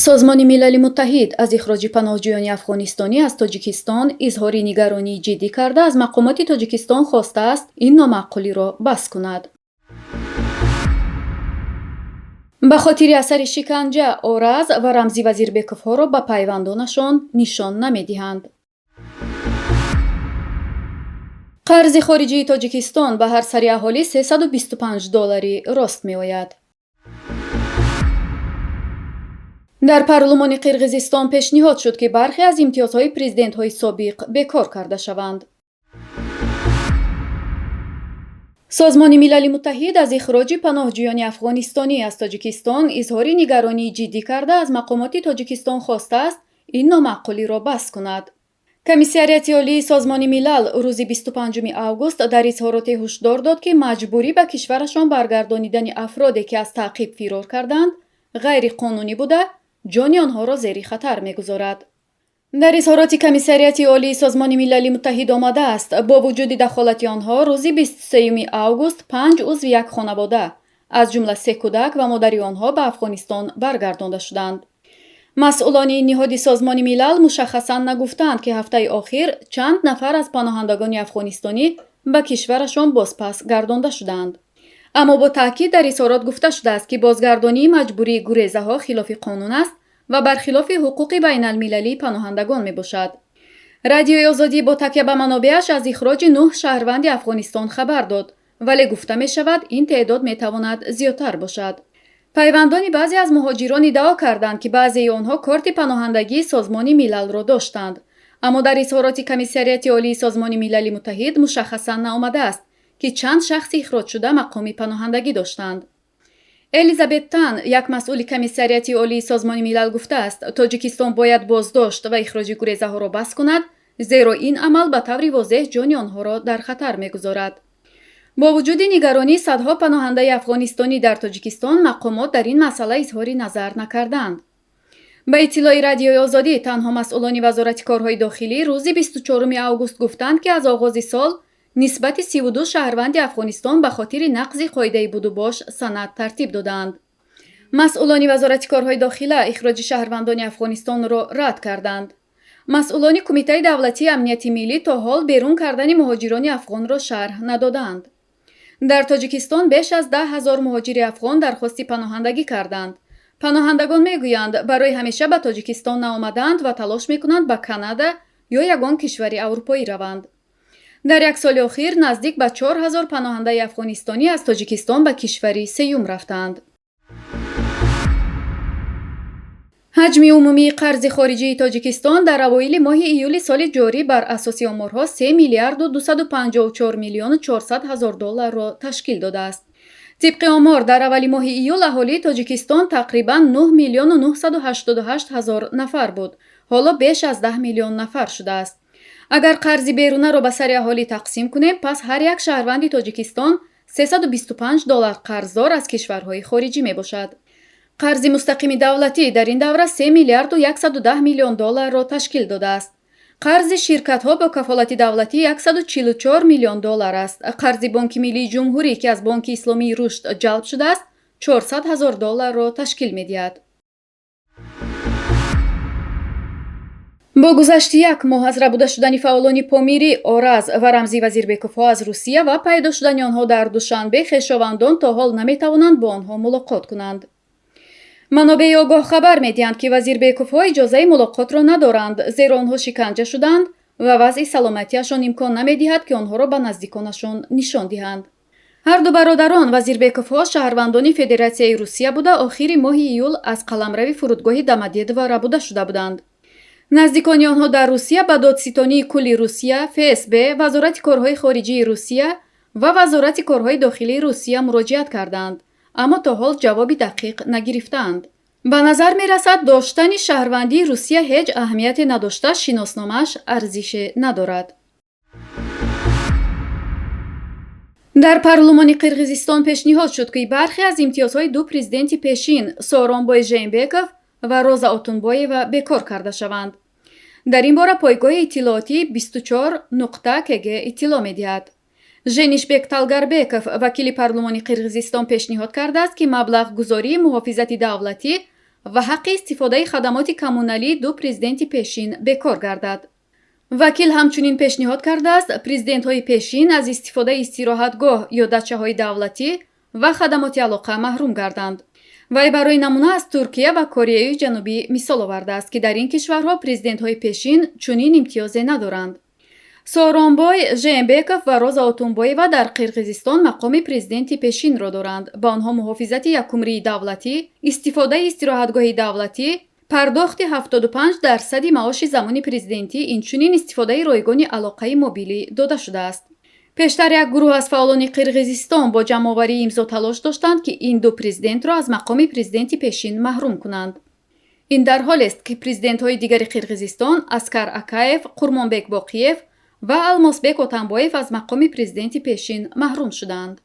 Созмони Милали Муттаҳид аз ихроҷи паноҳҷӯёни афғонистонӣ аз Тоҷикистон изҳори нигаронии ҷиддӣ карда, аз мақомоти Тоҷикистон хостааст, ин номаъқулиро бас кунад. Ба хотири асари шиканҷа, Ораз ва Рамзӣ Вазирбековҳоро ба пайвандонашон нишон намедиҳанд. Қарзи хориҷии Тоҷикистон ба ҳар сари аҳолӣ 325 доллари рост меояд. Дар парлумони Қирғизистон пешниҳод шуд, ки бархе аз имтиёзҳои президентҳои собиқ бекор карда шаванд. Созмони Милали Муттаҳид аз ихроҷи паноҳҷӯёни афғонистонӣ аз Тоҷикистон изҳори нигаронии ҷиддӣ карда, аз мақомоти Тоҷикистон хостааст, ин номаъқулиро бас кунад. Комиссариати Олии Созмони Милал рӯзи 25 август дар изҳороте ҳушдор дод, ки маҷбурӣ ба кишварашон баргардонидани афроде, ки аз таъқиб фирор карданд, ғайриқонунӣ буда, ҷони онҳоро зери хатар мегузорад. Дар изҳороти Комиссариати Олии Созмони Милали Муттаҳид омадааст, бо вуҷуди дахолати онҳо рӯзи 23 август панҷ узви як хонавода, аз ҷумла се кӯдак ва модари онҳо, ба Афғонистон баргардонда шуданд. Масъулони ниҳоди Созмони Милал мушаххасан нагуфтаанд, ки ҳафтаи охир чанд нафар аз паноҳандагони афғонистонӣ ба кишварашон бозпас гардонда шуданд. Аммо бо таъкид дар изҳорот гуфта шудааст, ки бозгардонии маҷбурии гурезаҳо хилофи қонун аст ва бархилофи ҳуқуқи байналмилалии паноҳандагон мебошад. Радиои Озодӣ бо такя ба манобеаш аз ихроҷи нӯҳ шаҳрванди Афғонистон хабар дод, вале гуфта мешавад, ин теъдод метавонад зиёдтар бошад. Пайвандони баъзе аз муҳоҷирон иддао карданд, ки баъзеи онҳо корти паноҳандагии Созмони Милалро доштанд. Аммо дар изҳороти Комиссариати Олии Созмони Милали Муттаҳид мушаххасан наомадааст, ки чанд шахси ихроҷшуда мақоми паноҳандагӣ доштанд. Элизабет Тан, як масъули Комиссариати Олии Созмони Милал, гуфтааст, Тоҷикистон бояд боздошт ва ихроҷи гурезаҳоро бас кунад, зеро ин амал ба таври возеҳ ҷони онҳоро дар хатар мегузорад. Бо вуҷуди нигаронии садҳо паноҳандаи афғонистонӣ дар Тоҷикистон, мақомот дар ин масъала изҳори назар накарданд. Ба иттилои Радиои Озодӣ, танҳо масъулони Вазорати корҳои дохилӣ рӯзи 24 август гуфтанд, ки аз оғози сол нисбати 32 шаҳрванди Афғонистон ба хотири нақзи қоидаи будубош санад тартиб додаанд. Масъулони Вазорати корҳои дохила ихроҷи шаҳрвандони Афғонистонро рад карданд. Масъулони Кумитаи давлатии амнияти миллӣ то ҳол берун кардани муҳоҷирони афғонро шарҳ надодаанд. Дар Тоҷикистон беш аз 10 000 муҳоҷири афғон дархости паноҳандагӣ карданд. Паноҳандагон мегӯянд, барои ҳамеша ба Тоҷикистон наомадаанд ва талош мекунанд ба Канада ё ягон кишвари аврупоӣ раванд. Дар як соли охир наздик ба 4000 паноҳандаи афғонистонӣ аз Тоҷикистон ба кишвари сеюм рафтаанд. Ҳаҷми умумии қарзи хориҷии Тоҷикистон дар авоили моҳи июли соли ҷорӣ бар асоси оморҳо 3 миллиарду 254 миллиону 400 ҳазор долларро ташкил додааст. Тибқи омор, дар аввали моҳи июл аҳолии Тоҷикистон тақрибан 9 миллиону 988 ҳазор нафар буд. Ҳоло беш аз 10 миллион нафар шудааст. Агар қарзи берунаро ба сари аҳолӣ тақсим кунем, пас ҳар як шаҳрванди Тоҷикистон 325 доллар қарздор аз кишварҳои хориҷӣ мебошад. Қарзи мустақими давлатӣ дар ин давра 3 миллиарду 110 миллион долларро ташкил додааст. Қарзи ширкатҳо бо кафолати давлатӣ 144 миллион доллар аст. Қарзи Бонки Миллии Ҷумҳурӣ, ки аз Бонки Исломии Рушд ҷалб шудааст, 400 ҳазор долларро ташкил медиҳад. Бо гузашти як моҳ аз рабуда шудани фаъолони Помирӣ, Ораз ва Рамзӣ Вазирбековҳо аз Русия ва пайдо шудани онҳо дар Душанбе, хешовандон то ҳол наметавонанд бо онҳо мулоқот кунанд. Манобеи огоҳ хабар медиҳанд, ки Вазирбековҳо иҷозаи мулоқотро надоранд, зеро онҳо шиканҷа шуданд ва вазъи саломатиашон имкон намедиҳад, ки онҳоро ба наздиконашон нишон диҳанд. Ҳарду бародарон Вазирбековҳо шаҳрвандони Федератсияи Русия буда, охири моҳи июл аз қаламрави фурудгоҳи Домодедово рабуда шуда буданд. Наздикони онҳо дар Русия ба Додситонии кулли Русия, ФСБ, Вазорати корҳои хориҷии Русия ва Вазорати корҳои дохилии Русия муроҷиат карданд, аммо то ҳол ҷавоби дақиқ нагирифтаанд. Ба назар мерасад, доштани шаҳрвандии Русия ҳеҷ аҳамияте надошта, шиносномааш арзише надорад. Дар парлумони Қирғизистон пешниҳод шуд, ки бархе аз имтиёзҳои ду президенти пешин, Сооронбой Жээнбеков ва Роза Отунбоева, бекор карда шаванд. Дар ин бора пойгоҳи иттилоотӣ 24 нуқта кг иттилоъ медиҳад. Женишбек Талгарбеков, вакили парлумони Қирғизистон, пешниҳод кардааст, ки маблағгузории муҳофизати давлатӣ Ва ҳаққи истифодаи хадамоти коммуналии ду президенти пешин бекор гардад. Вакил ҳамчунин пешниҳод кардааст, президентҳои пешин аз истифодаи истироҳатгоҳ ё дачаҳои давлатӣ ва хадамоти алоқа маҳрум гарданд. Вай барои намуна аз Туркия ва Кореяи Ҷанубӣ мисол овардааст, ки дар ин кишварҳо президентҳои пешин чунин имтиёзе надоранд. Сооронбой Жээнбеков ва Роза Отунбоева дар Қирғизистон мақоми президенти пешинро доранд. Ба онҳо муҳофизати якумрии давлатӣ, истифодаи истироҳатгоҳи давлатӣ, пардохти 75 дарсади маоши замони президентӣ, инчунин истифодаи ройгони алоқаи мобилӣ дода шудааст. Пештар як гурӯҳ аз фаъолони Қирғизистон бо ҷамъоварии имзо талош доштанд, ки ин ду президентро аз мақоми президенти пешин маҳрум кунанд. Ин дар ҳолест, ки президентҳои дигари Қирғизистон Аскар Акаев, Қурмонбек Боқиев ва Алмосбек Отамбоев аз мақоми президенти пешин маҳрум шуданд.